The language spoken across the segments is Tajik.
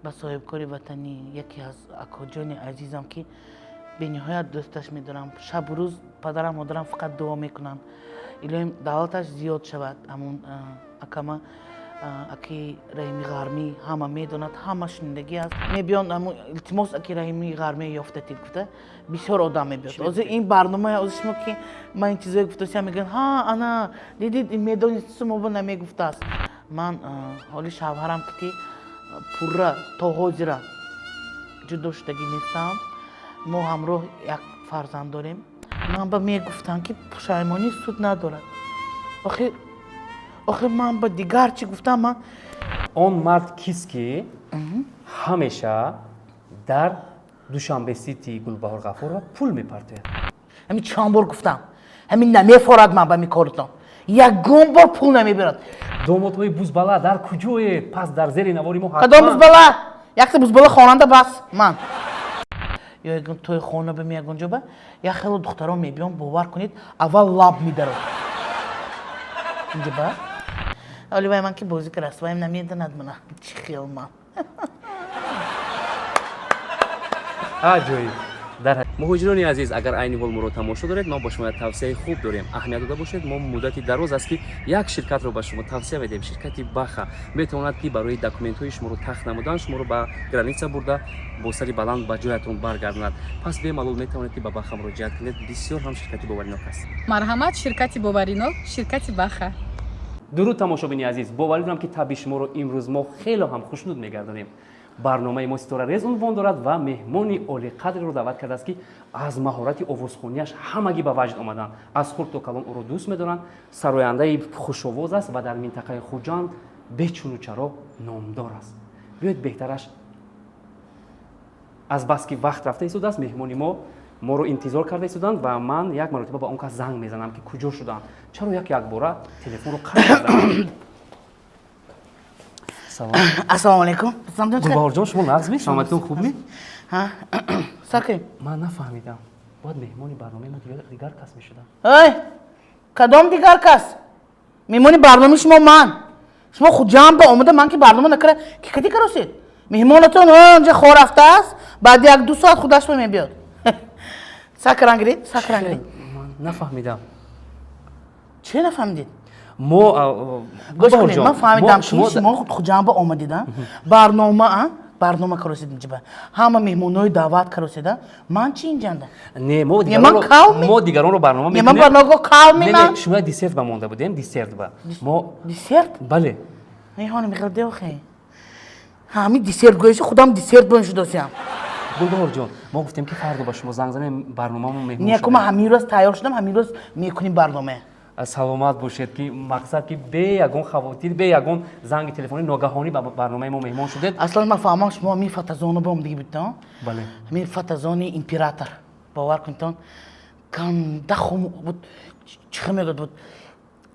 Ба соҳибкори ватанӣ, яке аз акоҷони азизам, ки бениҳоят дӯсташ медорам. Шабу рӯз падарам, модарам фақат дуо мекунанд, илоҳим давлаташ зиёд шавад. Ҳамун акама, аки Раҳими Ғармӣ, ҳама медонад, ҳама шунидагӣ аст. Мебиён, ҳамун илтимос, аки Раҳими Ғармӣ ёфтатид гуфта, бисёр одам мебиёд. Ҳозир ин барнома, ҳозир шумо ки ман ин чизое гуфтасиам, мегӯянд: «Ҳа, ана дидид, медонистису мо намегуфтааст». Ман ҳоли шавҳарам ки пурра то ҳозира ҷудо шудагӣ нестам, мо ҳамроҳ як фарзанд дорем. Ман ба мегуфтам, ки пушаймонӣ суд надорад. Охир ман ба дигар чӣ гуфтам ман? Он мард кист, ки ҳамеша дар Душанбе Сити Гулбаҳор Ғафурова пул мепартояд? Ҳамин чанд бор гуфтам, ҳамин намефорад. Ман ба микоритон ягон бор пул намебирад. Домодҳои бузбала дар куҷое? Пас дар зери навори мо Кадом бузбала? Якта бузбала хонанда бас ман ё ягон тӯи хона ба ягон ҷо ба як хело духтарон мебиён, бовар кунед, аввал лаб медарод инҷа ба оли вай ман ки бозӣ кардаст, вайм намедонад мана чӣ хел ман. Аҷоиб! Дар муҳоҷирони азиз, агар айни ҳол моро тамошо доред, мо бо шумо як тавсияи хуб дорем. Аҳамият дода бошед, мо муддати дароз аст, ки як ширкатро ба шумо тавсия медиҳем. Ширкати Баха метавонад, ки барои документҳои шуморо тахт намудан, шуморо ба граница бурда, бо сари баланд ба ҷоятон баргардонад. Пас бемалол метавонед, ки ба Баха муроҷиат кунед. Бисёр ҳам ширкати боваринок аст. Марҳамат, ширкати боваринок, ширкати Баха. Дуруд, тамошобини азиз! Боварӣ дорам, ки табъи шуморо имрӯз мо хело ҳам хушнуд мегардонем. Барномаи мо «Ситорарез» унвон дорад ва меҳмони олиқадрро даъват кардааст, ки аз маҳорати овозхонияш ҳамагӣ ба ваҷд омаданд, аз хурд то калон ӯро дӯст медоранд. Сарояндаи хушовоз аст ва дар минтақаи Хуҷанд бечуну чаро номдор аст. Биёед, беҳтараш, азбаски вақт рафта истодааст, меҳмони мо моро интизор карда истоданд ва ман як маротиба ба он кас занг мезанам, ки куҷо шуданд, чаро як якбора телефонро қатъ карданд. Салом. Ассалому алайкум. Гулбаҳорҷон, шумо нағзми? Саломатитон хубми? Сар кунем. Ман нафаҳмидам, бояд меҳмони барномаи мо дигар кас мешудам. Ой, кадом дигар кас? Меҳмони барномаи шумо ман. Шумо Хуҷанд ба омада, ман ки барнома накара, ки кади каросед? Меҳмонатон онҷа хор рафтааст, баъди 1-2 соат худаш ба мебиёд. Сакран гиред, сакран гиред. Ман нафаҳмидам. Чӣ нафаҳмидед? Мо Гӯш кунед, ман фаҳмидам, ки шумо Хуҷанд ба омадед, барнома барнома каросед, инҷа ҳама меҳмонҳои даъват кароседа, ман чи инҷанда? Не, мо Ман калми? Мо дигаронро барнома Не, ман барномаго калми? Ман шумо десерт ба монда будем, десерт ба мо. Десерт? Бале. Меҳмони михел деохе, ҳами десерт гӯяши, худам десерт боин шудосиям. Гулбаҳорҷон, мо гуфтем, ки фардо ба шумо занг занем, барномамо меҳмон. Не, ку ман ҳамин рӯз тайёр шудам, ҳамин рӯз мекунем барнома. Саломат бошед, ки мақсад, ки бе ягон хавотир, бе ягон занги телефонӣ ногаҳонӣ ба барномаи мо меҳмон шудед. Аслан ман фаҳмам, шумо ҳамин фотозона ба омадагӣ будтон. Бале. Ҳамин фотозони Император, бовар кунедтон, ганда хум буд, чӣ мегӯяд буд,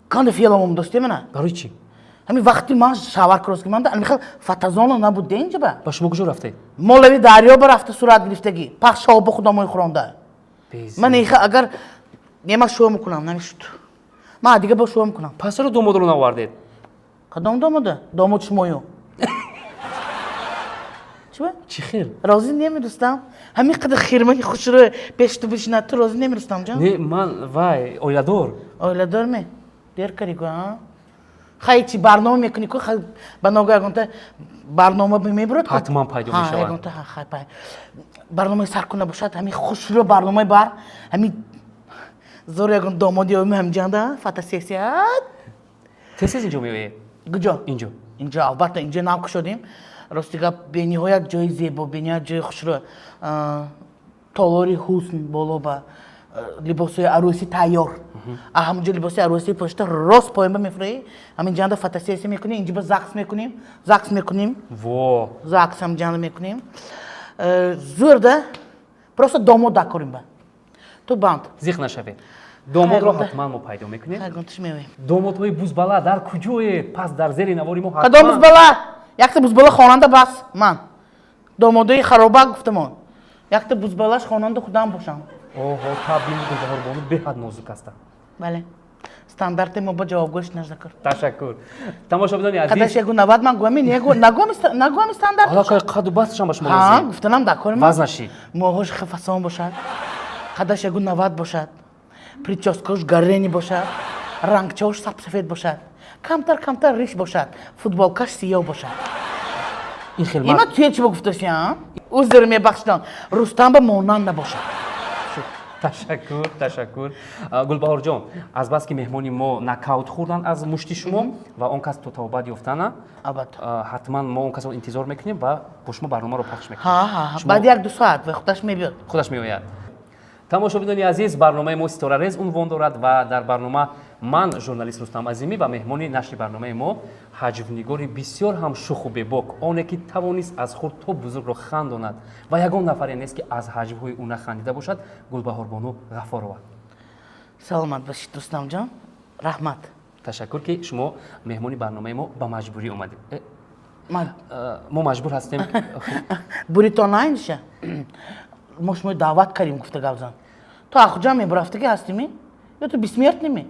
ганда фиелам омадосте мана. Барои чӣ? Ҳамин вақти ман шавар крос ки манда ҳамин хел фотозона набуд де инҷа ба. Ба шумо куҷо рафтед? Мо лаби дарё ба рафта сурат гирифтагӣ, пахшоба худомои хӯронда. Ман иха агар не, ман шӯ мекунам, намешуд, ман дига бо шӯ мекунам. Пас чаро домодро наовардед? Кадом домода? Домод шумою чӣ? Чӣ хел? Розӣ неми, Рустам? Ҳамин қадар хирмаи хушрӯ пеш ту бишинад, ту розӣ неми, Рустамҷон? Не, ман вай оиладор. Оиладор ме? Дер кари ку, хай, чи барнома мекунӣ ку, ба нога ягонта барнома мебурад. Ҳатман пайдо мешавад. Ягонта хай пай барномаи саркуна бошад, ҳамин хушрӯ барномаи бар ҳамин зор ягон домоди ёми ҳамҷанда фотосессия. Тез тез инҷо меоед? Куҷо? Инҷо. Инҷо, албатта, инҷо нав кушодем. Рости гап, бениҳоят ҷои зебо, бениҳоят ҷои хушрӯ, толори ҳусн, боло ба либосҳои арӯсӣ тайёр, ҳамунҷо либоси арӯсӣ пошта, рост поён ба мефурӯӣ, ҳамин ҷанда фотосессия мекунем, инҷо ба загс мекунем, загс мекунем. Во. Загс ҳам ҷанда мекунем. Зӯр да, просто домод дакорим ба ту банд. Зиқ нашавед, домодро ҳатман мо пайдо мекунем. Домодҳои бузбала дар куҷое? Пас дар зери навори мо. Кадом бузбала? Якта бузбала хонанда бас ман домодои харобак гуфтамон, якта бузбалаш хонанда худам бошам. Оҳо, табъи Гулбаҳорбону беҳад нозук ҳастанд. Бале. Стандарти мо ба ҷавобгӯш наждакор. Ташаккур, тамошобинони азиз. Қадаш 1,90 ман гӯями, нагӯями стандарт. Аллакай қаду бастшам ба шумо Ҳа, лозим. Гуфтанам дар кори. Вазнаши? Моҳош фасон бошад, қадаш 1,90 бошад, прическаош гарени бошад, рангчаош сабсафед бошад, камтар камтар риш бошад, футболкаш сиёҳ бошад. Ин хел Има туе чӣ гуфташиам? Узр мебахшидон, Рустам ба монанд набошад. Ташаккур, ташаккур. Гулбаҳорҷон, азбаски меҳмони мо нокаут хӯрданд аз мушти шумо ва он кас то тавбат ёфтана, Албатта. Ҳатман мо он касро интизор мекунем ва бо шумо барномаро пахш мекунем. Ҳа, баъди 1-2 соат ва худаш мебиёд. Худаш меояд. Тамошобинони азиз, барномаи мо «Ситорарез» унвон дорад ва дар барнома ман, журналист Рустам Азимӣ, ва меҳмони нашри барномаи мо ҳаҷвнигори бисёр ҳам шуху бебок, оне ки тавонист аз хурд то бузургро хандонад ва ягон нафаре нест, ки аз ҳаҷвҳои ӯ нахандида бошад, Гулбаҳорбону Ғафорова. Саломат бошед, Рустамҷон, раҳмат. Ташаккур, ки шумо меҳмони барномаи мо ба маҷбурӣ омадед. Ман Мо маҷбур ҳастем. Буритон наиниша, мо шумо даъват кардем, гуфта гап зан. То ахуҷа мебурафтаги ҳастими ё ту бессмертный ми?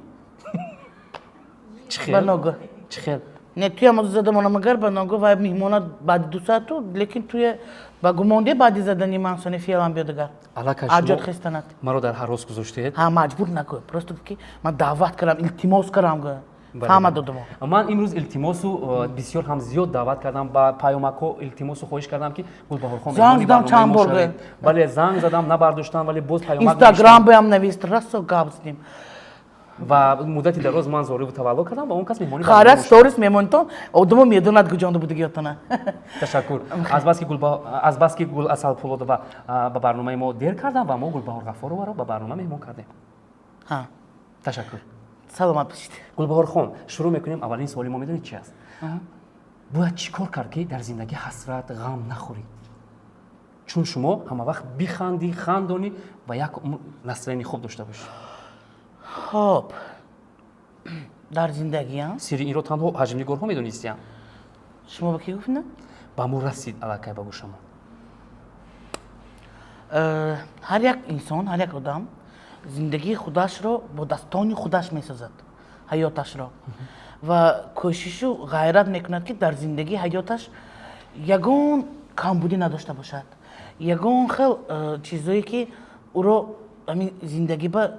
Чӣ хел? Ба ногоҳ. Чӣ хел? Не, туям зада монамагар ба ногоҳ ва меҳмона баъди 2 соату, лекин туя ба гумонде баъди задани ман сони феълан биёдагар. Аллакай аҷод шумо хестанат. Маро дар ҳарос гузоштед. Ҳа, маҷбур накӯ, просто ки ман даъват кардам, илтимос кардам, гӯ. Бале. Фаҳма додумо. Ман имрӯз илтимосу бисёр ҳам зиёд даъват кардам, ба паёмакҳо илтимосу хоҳиш кардам, ки Гулбаҳорхон Занг меҳмони задам барномаи чанд мо бор, шавед. гӯ. Бале, занг задам, набардоштам, вале боз паёмак Инстаграм навиштам. Баям навист, расо гап задем. Ва муддати дароз ман зориву тавалло кардам ва он кас меҳмони Хайра. барномаи мо шуд. Сторис мемонитон, одамо медонад куҷонда будагиётона. Ташаккур. Азбаски Гул Асал Пулодова ба барномаи мо дер кардам ва мо Гулбаҳор Ғафороваро ба барнома меҳмон кардем. Ҳа. Ташаккур. Саломат бошед. Гулбаҳорхон, шурӯъ мекунем. Аввалин суоли мо медонед чи аст? Бояд чӣ кор кард, ки дар зиндагӣ ҳасрат, ғам нахӯрӣ, чун шумо ҳама вақт бихандӣ, хандонӣ ва як умр настроение хуб дошта бошӣ? Хоб, дар зиндагиам Сирри инро танҳо ҳаҷмнигорҳо медонистиям. Шумо ба кӣ гуфтина? Ба мо расид аллакай ба гӯшамон. Ҳар як инсон, ҳар як одам зиндагии худашро бо дастони худаш месозад, ҳаёташро, ва кӯшишу ғайрат мекунад, ки дар зиндагии ҳаёташ ягон камбудӣ надошта бошад, ягон хел чизое ки ӯро ҳамин зиндагӣ ба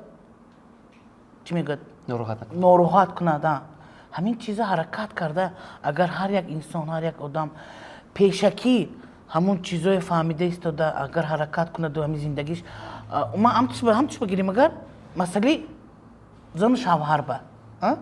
чӣ мегӯяд, нороҳат накун. Нороҳат кунад. А ҳамин чиза ҳаракат карда, агар ҳар як инсон, ҳар як одам пешакӣ ҳамун чизое фаҳмида истода, агар ҳаракат кунаду ҳамин зиндагиш, ман ҳамтуш бигирем, агар масъалаи зану шавҳар ба, а?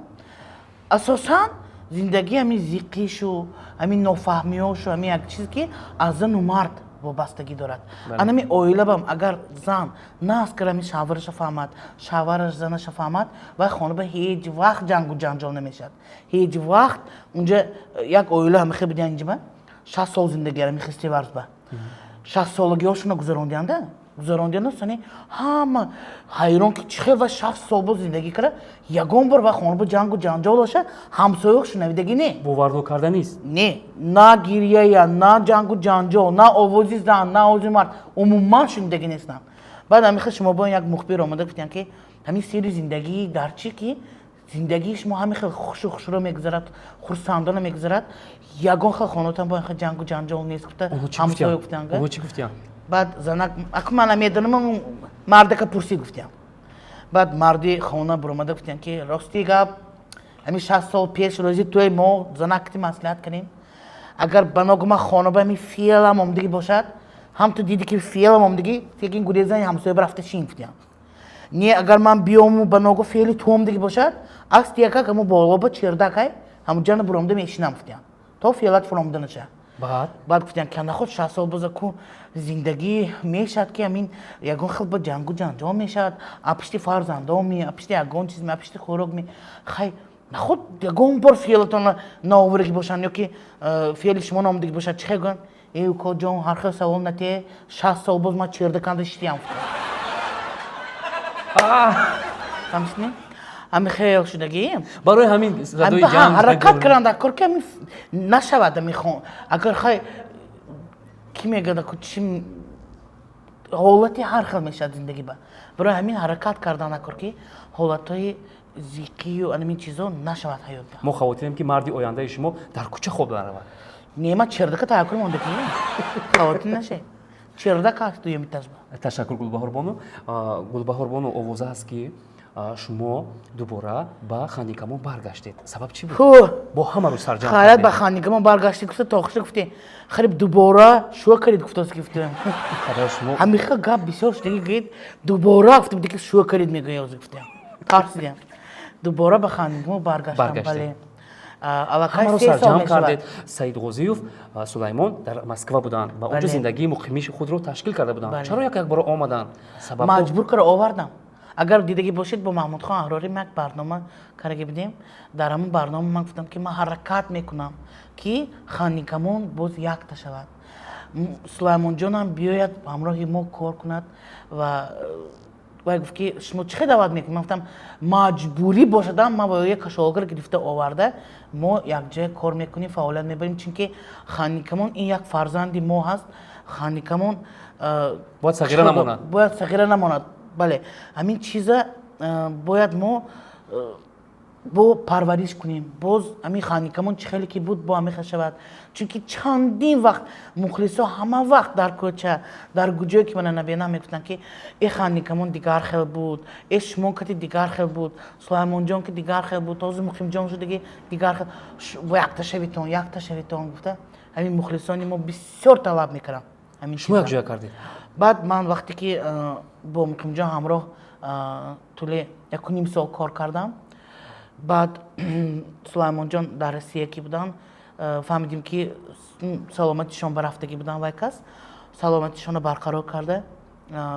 Асосан зиндагӣ ҳамин зиқишу, ҳамин нофаҳмиёшу, ҳамин як чиз, ки аз зану мард вобастагӣ дорад. Анами оила бам агар зан наз кар ҳамин шавҳараша фаҳмад, шавҳараш занаша фаҳмад, вай хона ба ҳеҷ вақт ҷангу ҷанҷол намешавад, ҳеҷ вақт. Унҷа як оила ҳамихе будиян, инҷаба 60 сол зиндагӣ ҳамихе Стиварсба 60 солагиҳошона гузарондиянда, гузарондиянда, сани ҳама ҳайрон, ки чӣ хел ва 60 сол боз зиндагӣ кара, ягон бор ва хона ба ҷангу ҷанҷол боша, ҳамсояҳо шунавидагӣ не. Бовардор карда нест. Не, на гирьяя, на ҷангу ҷанҷол, на овози зан, на овози мард, умуман шунидагӣ нестам. Баъд ҳамихел шумо бо як мухбир омада гуфтиян, ки ҳамин сирри зиндагӣ дар чӣ, ки зиндагии шумо ҳамин хел хушу хушро мегузарад, хурсандона мегузарад, ягон хел хонатон бо ин хел ҷангу ҷанҷол нест, гуфта Онҳо чӣ ҳамсоя гуфтиян? гуфтиян. Онҳо чӣ гуфтиян? Баъд занак, аку ман намедонам, мардака пурсид, гуфтиям. Баъд марди хона буромада гуфтиям, ки рости гап, ҳамин 60 сол пеш рӯзи туи мо занакти маслиҳат кунем, агар ба ногума хона ба ҳамин феълам омдагӣ бошад, ҳам ту диди, ки феълам омдагӣ, тегин гурезани ҳамсоя рафта шин, гуфтиям. Не, агар ман биёму ба ногу феъли ту омдагӣ бошад, асти якак ҳаму болоба чердакай, ҳамуҷана буромда мешинам, гуфтиям, то феълат фуромда наша. Баъд? Баъд гуфтиям, ки наход 60 сол боза ку зиндагӣ мешавад, ки ҳамин ягон хел ба ҷангу ҷанҷол мешавад, а пишти фарзандоми, а пишти ягон чиз ми, а пишти хӯрок ми, хай наход ягон бор феълатон наоварагӣ бошанд ё ки феъли шумо наомадагӣ бошад, чӣ хел гӯянд? Э, уко ҷон, ҳар хел савол натие, 60 сол боз ман чердаканда шитиям, фаҳмидӣ? Ҳамин хел шудагӣ. Барои ҳамин садои ҷанг Ҳаракат карданд дар кор, ки ҳамин нашавад. Ҳамин агар хай кӣ мегӯяд, ку чи ҳолати ҳар хел мешавад зиндагӣ ба, барои ҳамин ҳаракат кардан дар кор, ки ҳолатҳои Зиқию анамин чизо нашавад ҳаёт. Мо хавотирем, ки марди ояндаи шумо дар кӯча хоб наравад. Не, ма чердака тайёр кунем, онда ки хавотир наше, чердак ҳаст дуюми этажба. Ташаккур, Гулбаҳорбону. Гулбаҳорбону, овоза аст, ки шумо дубора ба Хандикамон баргаштед. Сабаб чӣ буд? Бо ҳама рӯз сарҷамъ Хайрат, ба кардед. Хандикамон баргаштед гуфта, тохша гуфте, хариб дубора шӯа карид гуфтааст, гуфтем. Қадар шумо Ҳамиха гап бисёр шудаги, гӯед дубора гуфтем, диги шӯа карид мегӯя ҳозир гуфтем, тарсидем. Дубора ба Хандикамон баргаштам. Баргаштед. Бале, аллакай ҳамаро 3 сол сарҷамъ мешавад. кардед. Саид Ғозиев Сулаймон дар Москва буданд ва онҷо зиндагии муқимии худро ташкил карда буданд. Чаро як якбора омаданд? Сабаб? Маҷбур кара овардам. Агар дидагӣ бошед, бо Маҳмудхон Аҳрорӣ ма як барнома кардаги будем. Дар ҳамон барнома ман гуфтам, ки ман ҳаракат мекунам, ки Хандикамон боз якта шавад, Сулаймонҷонам биёяд, ҳамроҳи мо кор кунад. Ва вай гуфт, ки шумо чӣ хел даъват мекунед? Ман гуфтам, маҷбурӣ бошадам, ман ва як кашолгар гирифта оварда, мо якҷоя кор мекунем, фаъолият мебарем, чунки Хандикамон ин як фарзанди мо ҳаст. Хандикамон Бояд сағира намонад. Бояд сағира намонад, бале. Ҳамин чиза бояд мо бо парвариш кунем. Боз ҳамин Хандикамон чӣ хеле ки буд, бо ҳамин шавад, чунки чандин вақт мухлисо ҳама вақт дар кӯча, дар куҷое ки мана набинам, мегуфтанд, ки э, Хандикамон дигар хел буд, э, шумо кати дигар хел буд, Сулаймонҷон ки дигар хел буд, ҳозир Муқимҷон шудаги дигар хел, якта шавитон, якта шавитон гуфта, ҳамин мухлисони мо бисёр талаб мекарданд ҳамин Шумо чиза. якҷоя кардед. Баъд ман вақте ки бо Муқимҷон ҳамроҳ тӯли 1,5 сол кор кардам, баъд Сулаймонҷон дар Россия ки буданд, фаҳмидем, ки саломатишон барафтагӣ буданд. Вай кас саломатишонро барқарор карда,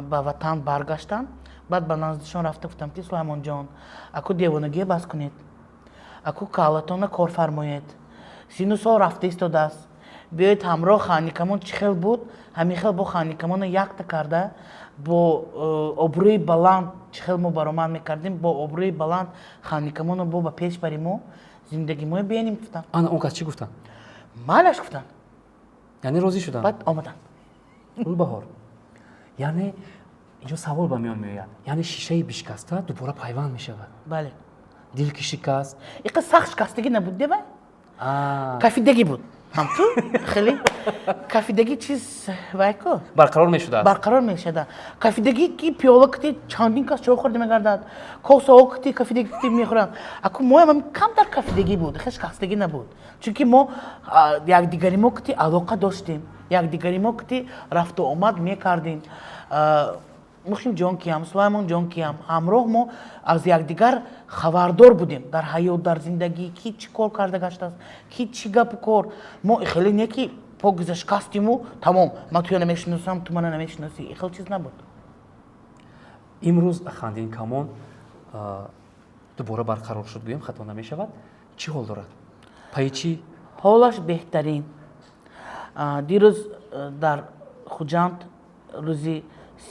ба ватан баргаштанд. Баъд ба наздишон рафта гуфтам, ки Сулаймонҷон, аку девонагие бас кунед, аку каллатона кор фармоед, сину сол рафта истодааст, биёед ҳамроҳ Хандикамон чӣ хел буд, ҳамин хел бо Хандикамона якта карда, бо обрӯи баланд чӣ хел мо баромад мекардем, бо обрӯи баланд Хандикамоно бо ба пеш баримо, зиндагимоя биеним, гуфтам. Ана он кас чӣ гуфтанд? Майлаш гуфтанд. Яъне розӣ шуданд? Баъд омаданд. Гулбаҳор, яъне инҷо савол ба миён меояд, яъне шишаи бишкаста дубора пайванд мешавад? Бале. Дил ки шикаст. Иқа сахт шикастагӣ набуд, девай. А, кафидагӣ буд, ҳамту хеле кафидагӣ чиз вай ку. Барқарор мешудааст. Барқарор мешуда. Кафидагӣ ки пиёла кити чандин кас чой хӯрда мегардад, косаҳо кити кафидагӣ кити мехӯранд. Аку моям камтар кафидагӣ буд, хел шикастагӣ набуд, чунки мо якдигари мо кити алоқа доштем, якдигари мо кити рафту омад мекардем. Муқимҷон киям, Сулаймонҷон киям, ҳамроҳ мо аз якдигар хабардор будем дар ҳаёт, дар зиндагӣ ки чӣ кор карда гаштааст, ки чӣ гапу кор. Мо хеле не ки покиза шикастиму тамом, ман туя намешиносам, ту мана намешиносӣ, хел чиз набуд. Имрӯз Хандин Камон дубора барқарор шуд, гӯем, хато намешавад. Чӣ ҳол дорад, пайи чӣ? Ҳолаш беҳтарин. Дирӯз дар Хуҷанд рӯзи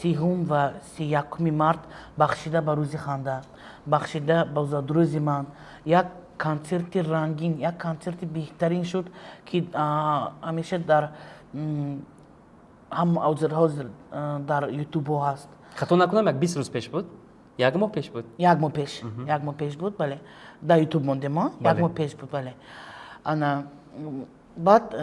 30-ум ва 31-уми март, бахшида ба рӯзи ханда, бахшида ба зодрӯзи ман, як консерти рангин, як консерти беҳтарин шуд, ки ҳамеша дар ҳам ҳозир дар Ютубҳо ҳаст. Хато накунам, як 20 рӯз пеш буд, як моҳ пеш буд? Як моҳ пеш, як моҳ пеш буд, бале. Дар Ютуб мондем мо, як моҳ пеш буд, бале. Ана баъд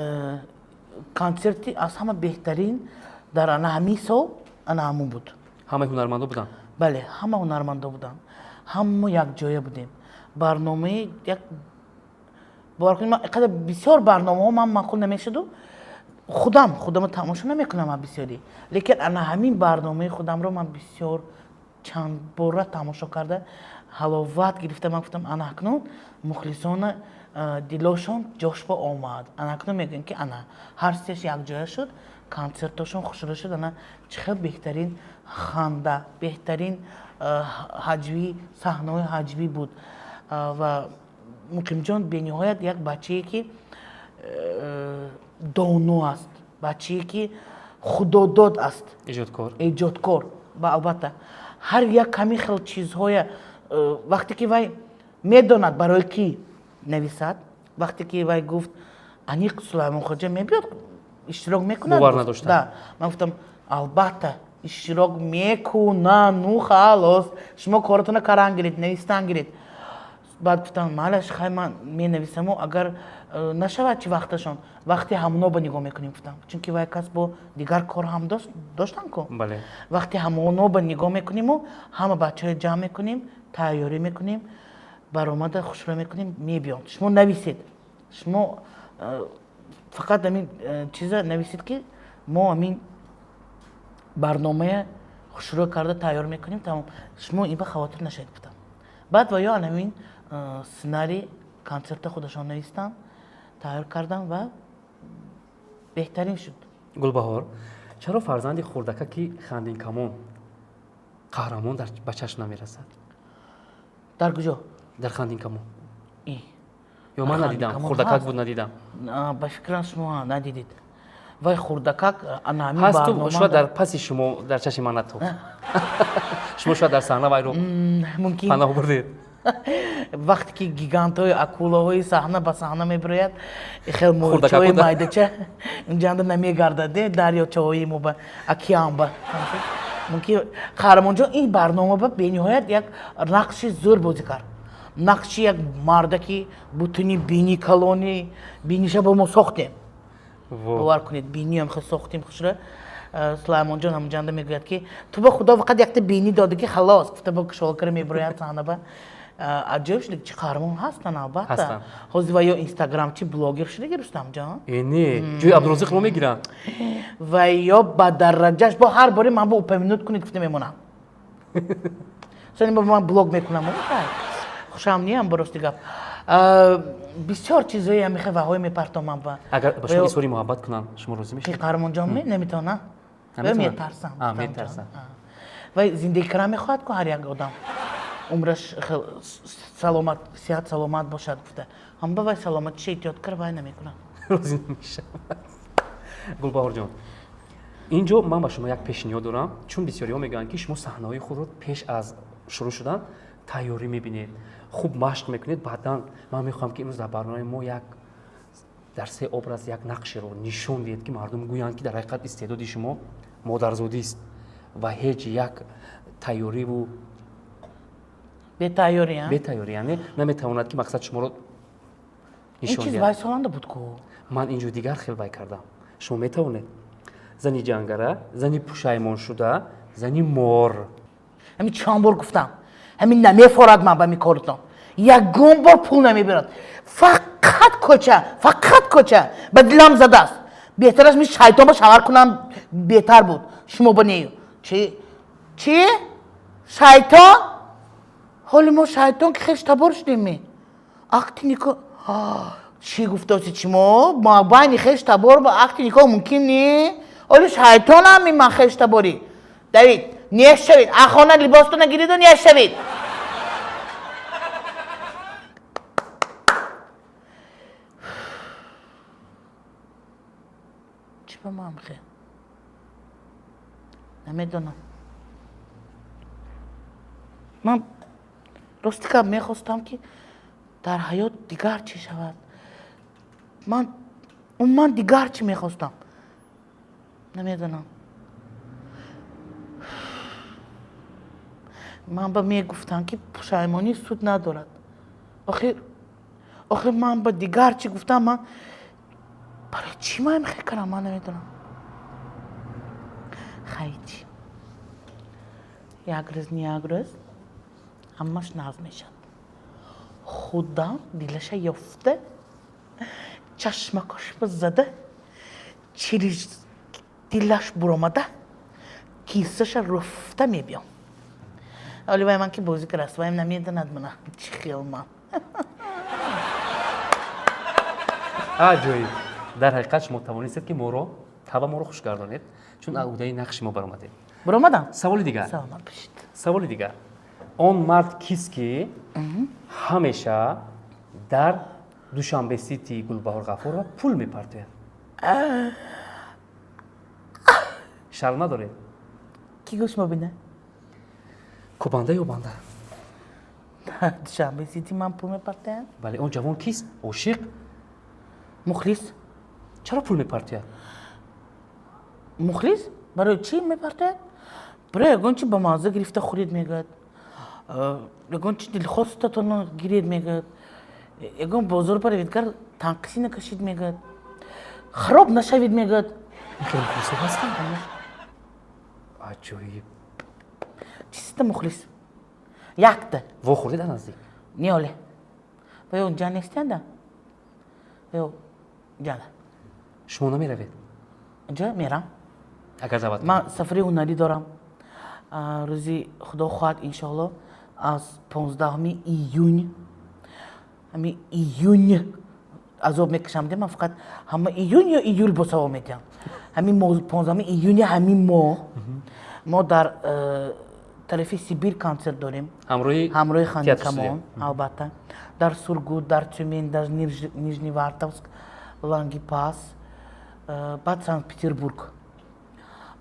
консерти аз ҳама беҳтарин дар ана ҳамин сол ана ҳамун буд. Ҳамаи ҳунармандо буданд? Бале, ҳама ҳунармандо буданд, ҳама якҷоя будем. Барномаи як, бовар кунед, ман қадар бисёр барномаҳо ман маъқул намешуду, худам худамро тамошо намекунам аз бисёрӣ, лекин ана ҳамин барномаи худамро ман бисёр чанд бора тамошо карда, ҳаловат гирифта. Ман гуфтам, ана акнун мухлисона дилошон ҷошба омад, ана акнун мегӯем, ки ана ҳар сеш якҷоя шуд, консертошон хушрӯ шуд. Ана чӣ хел беҳтарин ханда, беҳтарин ҳаҷвӣ, саҳнаҳои ҳаҷвӣ буд. Ва Муқимҷон бениҳоят як бачае ки доно аст, бачае ки худодод аст. Эҷодкор. Эҷодкор ва албатта ҳар як ҳамин хел чизҳоя вақте ки вай медонад, барои кӣ нависад. Вақте ки вай гуфт, аниқ Сулаймонхоҷа мебиёд, иштирок мекунад. Бовар надоштам. Да, ман гуфтам, албатта иштирок мекунану халос, шумо коротона каран гиред, навистан гиред. Баъд гуфтам, малаш, хай, ман менависаму, агар нашавад, чи вақташон, вақти ҳамоно ба нигоҳ мекунем, гуфтам, чунки вай кас бо дигар кор ҳам доштам ку. Вақти ҳамоно ба нигоҳ мекуниму ҳама бачаҳо ҷамъ мекунем, тайёрӣ мекунем, баромада хушрӯ мекунем, мебиём. Шумо нависед, шумо фақат ҳамин чиза нависед, ки мо ҳамин барномая хушрӯ карда тайёр мекунем, тамом, шумо ин ба хавотир нашавед, гуфтам. Баъд ва ё ҳамин сценарий консерта худашон навистанд, тайёр кардам ва беҳтарин шуд. Гулбаҳор, чаро фарзанди хурдакаки Хандинкамон қаҳрамон ба чашм намерасад? Дар куҷо? Дар Хандинкамон. Ё ман надидам, хурдакак буд, надидам. Ба фикрам, шумо надидед, вай хурдакак ана ҳамин. Ҳасту, шояд дар паси шумо, дар чашми ман натофт. Шумо шояд дар саҳна вайро мумкин паноҳ бурдед. Вақте ки гигантҳои акулаҳои саҳна ба саҳна мебирояд, хел моҳичаҳои майдача инҷанда намегардад, дарёчаҳои мо ба океан ба. Мумкин Қаҳрамонҷон ин барнома ба бениҳоят як нақши зӯр бозӣ кард, нақши як мардаки бутуни бини калони, биниша бо мо сохтем, бовар кунед, биниам хел сохтем хушра. Сулаймонҷон ҳамҷанда мегӯяд, ки ту ба худо фақат якта бинӣ дода, ки халос, гуфта, бо кушолкара мебирояд саҳна ба. Аҷоиб шуд, чи қаҳрамон ҳастанд, албатта. Ҳозир ва ё инстаграмчи, блогер шудаги, Рустамҷон. Не, ҷои Абдурозиқро мегиранд. Ва ё ба дараҷаш бо ҳар боре ман бо упомянуть кунед, гуфта мемонам. Сони ман блог мекунам, хушам неам, ба рости гап. Бисёр чизҳои ҳамихе ваҳое мепартомам ба. Агар ба шумо изҳори муҳаббат кунанд, шумо розӣ мешавед? Қаҳрамонҷон наметавонам, метарсам. Метарсам. Вай зиндагӣ кардан мехоҳад ку, ҳар як одам умраш саломат, сиҳат саломат бошад, гуфта, ҳама вай саломатиша эҳтиёт кар, вай намекунад. Розӣ намешавад. Гулбаҳорҷон, ин ҷо ман ба шумо як пешниҳод дорам, чун бисёриҳо мегӯянд, ки шумо саҳнаҳои худро пеш аз шурӯъ шудан тайёрӣ мебинед, хуб машқ мекунед. Баъдан ман мехоҳам, ки имрӯз дар барномаи мо як дар се образ як нақшеро нишон диҳед, ки мардум гӯянд, ки дар ҳақиқат истеъдоди шумо модарзодист ва ҳеҷ як тайёриву бетайёрӣ. Бетайёрӣ, яъне наметавонад, ки мақсад шуморо нишон чиз вай соланда буд ку. Ман ин ҷо дигар хел вай кардам. Шумо метавонед зани ҷангара, зани пушаймоншуда, зани мор. Ҳамин чанд бор гуфтам, ҳамин намефорад. Ман ба ми коритон ягон бор пул намебирад, фақат кӯча, фақат кӯча ба дилам задааст. Беҳтараш ми шайтон ба шавҳар кунам беҳтар буд, шумо ба нею. Чи чи шайтон? Ҳоли мо шайтон ки хеш табор шудем, ме акти никоҳ чӣ гуфтоси? Чи мо байни хеш табор ба акти никоҳ мумкин не? Ҳоли шайтонам ман хеш таборӣ. Давид, нешавед, ахона либостона гириду нешавед. Чӣ ба ман хе, намедонам. Ман рости гап мехостам, ки дар ҳаёт дигар чӣ шавад. Ман умуман дигар чӣ мехостам, намедонам. Ман ба мегуфтам, ки пушаймонӣ суд надорад. Охир ман ба дигар чӣ гуфтам? Ман барои чӣ ман мехе кардам, ман намедонам. Хай, чӣ, як рӯз, не як рӯз ҳамаш нағз мешавад. Худам дилаша ёфта, чашмакошба зада, через дилаш буромада, кисаша руфта мебиём. Оли вай ман ки бозӣ кардаст, вайм намедонад мана чӣ хел ман. Аҷоиб! Дар ҳақиқат шумо тавонистед, ки моро таба моро хуш гардонед, чун аз уҳдаи нақши мо баромадед. Баромадам. Саволи дигар. Саломат бошед. Саволи дигар: он мард кист, ки ҳамеша дар Душанбе Сити Гулбаҳор Ғафурова пул мепартояд? Шарм надоред? Ки гӯш мобина? Кубанда ё банда? Душанбе Сити ман пул мепартоям? Бале, он ҷавон кист? Ошиқ? Мухлис. Чаро пул мепартояд? Мухлис барои чӣ мепартояд? Барои ягон чи ба мазза гирифта хӯред, мегӯяд. Ягон чи дилхостатонро гиред, мегӯяд. Ягон бозор баравед, гар танқисӣ накашид, мегӯяд. Хароб нашавед, мегӯяд. Хеле мухлисо ҳастанд? Аҷоиб. Чиста мухлис, якта. Вохӯрдед дар наздик? Не, оле ва ё ҷа нестианда, ё ҷана. Шумо намеравед? Ҷа мерам. Агар даъват? Ман сафари ҳунарӣ дорам. Рӯзи Худо хоҳад, иншоалло, аз 15-уми июн. Ҳами июн азоб мекашам, де ман фақат ҳама июн ё июл бо савол медиҳам. Ҳамин 15-уми июни ҳамин моҳ мо дар тарафи Сибир консерт дорем. Ҳамроҳи? Ҳамроҳи Хандикамон, албатта, дар Сургут, дар Тюмен, дар Нижневартовск, Лангипас, баъд Санкт Петербург.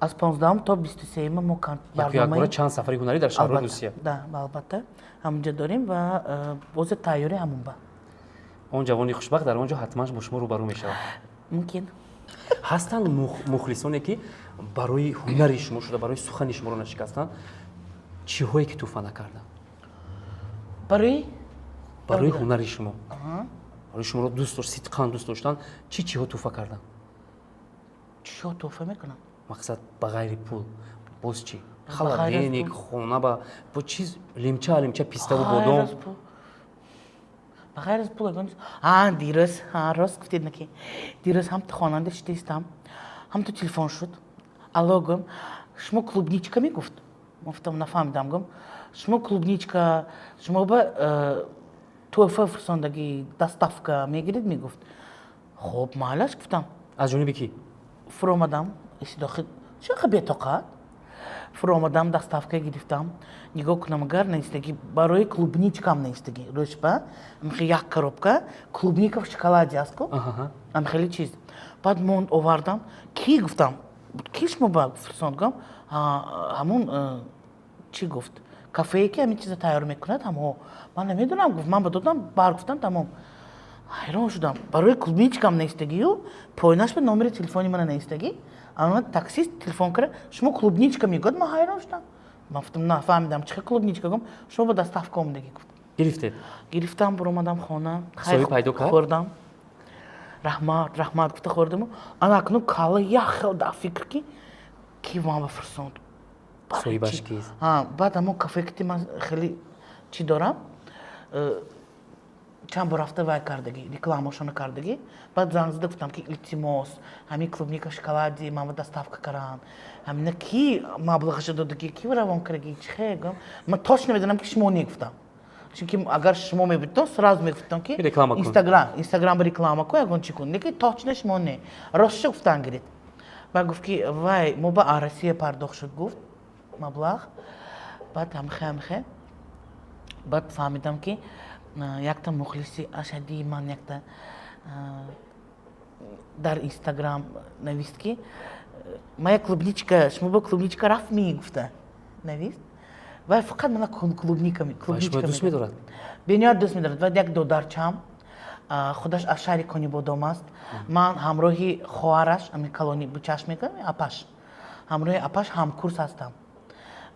Аз 15-ум то 23-юма мо барномаи чанд сафари ҳунарӣ дар шаҳрҳои Русия. Да, албатта, ҳамунҷа дорем ва бозе тайёри ҳамун ба. Он ҷавони хушбахт дар он ҷо ҳатман бо шумо рӯбарӯ мешавад. Мумкин. Ҳастанд мухлисоне, ки барои ҳунари шумо шуда, барои сухани шуморо нашикастанд, чиҳое ки тӯҳфа накарданд? Барои? Барои ҳунари шумо, барои шуморо дӯст дошт, сидқан дӯст доштан, чӣ чиҳо тӯҳфа карданд? Чиҳо тӯҳфа мекунам? Мақсад, ба ғайри пул боз чӣ? Холодильник, хона, ба бо чиз, лимча лимча пиставу бодом. Ба ғайр аз пул? А, дирӯз, рост гуфтед, наки дирӯз ҳамту хонанда шидистам, ҳамту телефон шуд. Алло, гӯм. Шумо клубничка, мегуфт. Гуфтам, нафаҳмидам. Гӯм, шумо клубничка, шумо ба тӯҳфа фирсондагӣ, доставка мегиред, мегуфт. Хоб, майлаш, гуфтам. Аз ҷониби кӣ? Фуромадам, истидохи чақа бетоқат фуромадам, доставка гирифтам. Нигоҳ кунам, агар наистагӣ барои клубничкам, наистагӣ рӯшпа амхе як коробка клубника в шоколаде аст ку, амхели чиз. Баъд монд, овардам. Ки гуфтам, ки шумо ба фирсонд? Гум, ҳамун чӣ гуфт, кафее ки ҳамин чиза тайёр мекунад, ҳамҳо. Ман намедонам, гуфт, ман ба додам бар, гуфтам, тамом. Ҳайрон шудам, барои клубничкам наистагию поинаш ба номери телефони мана наистагӣ. Ана таксист телефон карда, шумо клубничка, мегӯяд. Ман ҳайрон шудам, ман гуфтам, нафаҳмидам, чӣ клубничка? Гум, шумо ба доставка омадагӣ, гуфт. Гирифтед? Гирифтам, буромадам хона. Соҳиб пайдо кард? Хӯрдам, раҳмат, раҳмат гуфта хӯрдаму ана акнун калла як хел дар фикр, ки ман ба фирсонд. Соҳибаш кист? Баъд ҳамон кафе ки ман хеле чӣ дорам, чанд бор рафта вай кардагӣ, рекламашона кардагӣ. Баъд занг зада гуфтам, ки илтимос, ҳамин клубника шоколади ман ба доставка карам, ҳамина ки маблағаша додагӣ, ки равон кардагӣ, чихе? Гум, ман точно медонам, ки шумо не, гуфтам, чунки агар шумо мебудтон, сразу мегуфтам, ки Инстаграм, Инстаграм реклама кун, ягон чӣ кун, лекин точно шумо не, ростшо гуфтан гиред. Баъд гуфт, ки вай мо ба Россия пардохт шуд, гуфт, маблағ. Баъд ҳамхе ҳамхе баъд фаҳмидам, ки якта мухлиси ашадии ман якта дар Инстаграм навист, ки моя клубничка, шумо ба клубничка рафт ми, гуфта навист. Вай фақат мана клубника. Клубничка дӯст медорад. Бениҳоят дӯст медорад. Баъд як додарчам, худаш аз шаҳри Конибодом аст. Ман ҳамроҳи хоҳараш, ами калони бучаш мекунам, апаш, ҳамроҳи апаш ҳамкурс ҳастам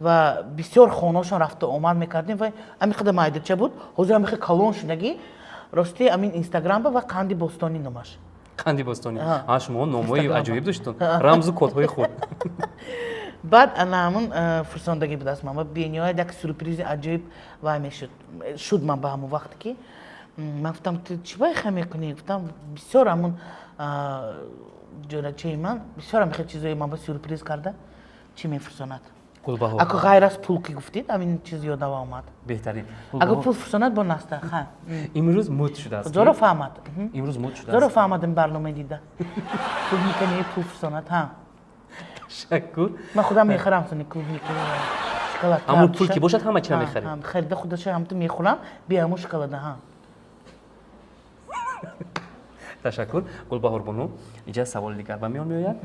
ва бисёр хонаошон рафту омад мекардем. Ва ами қадар майдача буд, ҳозир ами калон шудагӣ. Рости, амин Инстаграм ва Қанди Бостонӣ номаш. Қанди Бостонӣ. Шумо номҳои аҷоиб доштон, рамзу кодҳои худ. Баъд ана ҳамун фурсондагӣ будааст ман ва бениҳоят як сюрпризи аҷоиб вай мешуд, шуд. Ман ба ҳамон вақте ки ман гуфтам, ту чӣ байха мекунӣ, гуфтам, бисёр ҳамун ҷӯрачаи ман бисёр ҳам хел чизои ман ба сюрприз карда чӣ мефурсонад. Ако ғайр аз пул ки гуфтед, ҳамин чиз ёдава омад. Беҳтарин. Агар пул фурсонад, бо наста. Имрӯз муд шудааст. Зоро фаҳмад. Имрӯз муд шудааст. Зоро фаҳмад, ин барнома дида, клубника не, пул фурсонад, ҳа. Ташаккур. Ман худам мехӯрам сони клубника, шоколад. Ҳамун пул ки бошад, ҳама чира мехаред. Харида худаша ҳамту мехӯрам, би ҳамун шоколада, ҳа. Ташаккур, Гулбаҳорбону. Инҷа саволи дигар ба миён меояд.